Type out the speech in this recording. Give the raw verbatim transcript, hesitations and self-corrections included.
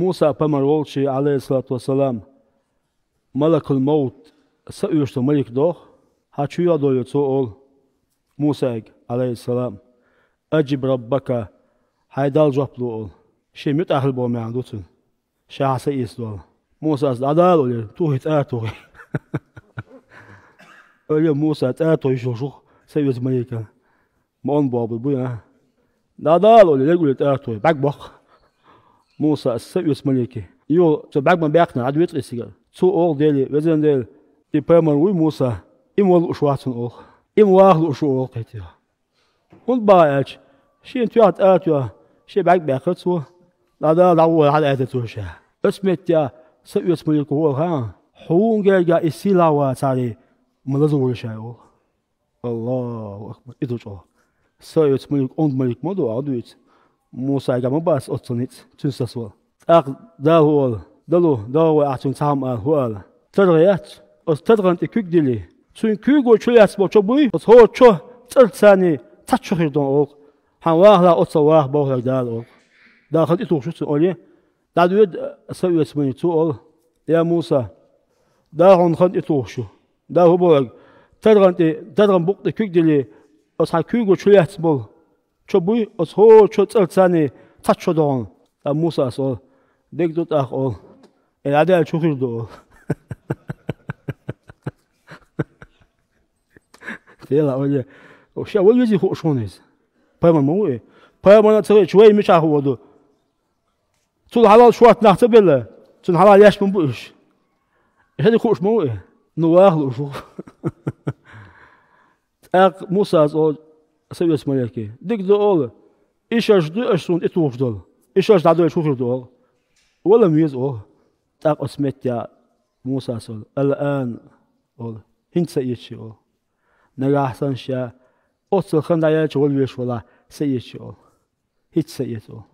Муса пайхамар волчу, алейхиссалату вассалам, малакул-мавт, са оьшуш долу малик доху, хьан чу йоьдо йо цо олу Мусайга, алейхиссалам, «Аджиб раббака», хьайн Далла жоп ло олу. Шен муьтӀахь хила боху маьӀна ду цуьнан. Ша хьан са эца долу. Мусас дӀадала олий, тухий, тӀара тухий. Олий Муса, тӀара тухий шу, шух са оьцу малика. Ма онда боху буй, а? ДӀадала олий, лерг улий тӀара тухий, бӀаьрг боккху. Мусас са оьцу малики. Йо, цо бӀаьрг ма баьккхина, Ӏад вецкъий сигара. Цо олу Деле, везан Дела, и пайхамар вуй Муса, и ма лууш вац хьуна олу. И ма ваха лууш ву олу кхетий. ХӀунда баха аьлча, шена тоьхна тӀара тоьхна, шен бӀаьрг баьккхира цо, дӀадала дӀагӀо хьадаьтта цо ша. Оцу метте са оьцу малико хӀора хаьа, хьуна гергахь и сийлахь вацахьара, ма лазо вара ша олу. Аллаху акбар, и ду чӀогӀа. Са оьцу малик онда малик ма ду, а дуьйцу. Мусайга ма бац оццул ницкъ, цуьнан сасо. ТӀаккха Дала хӀу олу, далу, догӀу вай ахь цуьнга цхьа хӀума ала, хӀу ала. ТаргӀа яц, оцу таргӀан тӀе куьг дили, цуьнан куьйго чу лаьцна болу чо буй, оцу хӀора чо цӀарца цхьаьний цхьацца чу хир ду олу. Хьан вахалахь оццул ваха бохург Дала олу. Дала хан тӀетухуш ю цуьнан олий, дӀадоьду са оьцу малик, цо олу, я Муса, Дала хьуна хан тӀетухуш ю. Дала хӀу бохург, таргӀан тӀе, таргӀан букъа тӀе куьг дили, оцу хьан куьйго чу лаьцна болу чо буй, оцу хӀора чо цӀарца цхьаьний цхьацца чу догӀу. Ткъа Мусас олу, дерг ду тӀаккха олу. Э, дӀадаьлла чу хир ду олу. Дела олий, ша вала везий хууш хьуна иза? Пайхамар ма ву и. Пайхамарна ца хилча, вай мичахь хуур ду? Цул хьалал шорта нах ца белла, цунна хьалал еш ма бу уьш. Хьериг хууш ма ву и? Ну, ваха лууш ву. ТӀаккха Мусас олу са оьцу малике, дика ду олу, и шарш ду аша суна тӀетухуш долу, и шарш дӀадоьлча хӀу хир ду олу. Вала веза олу. ТӀаккха оцу метте Мусас олу, ал-ан олу, хӀинца са эца ши олу. Нагахь санна ша оццул хан дӀаяьлча вала везаш валахь, са эца ши олу. ХӀинца са эца олу.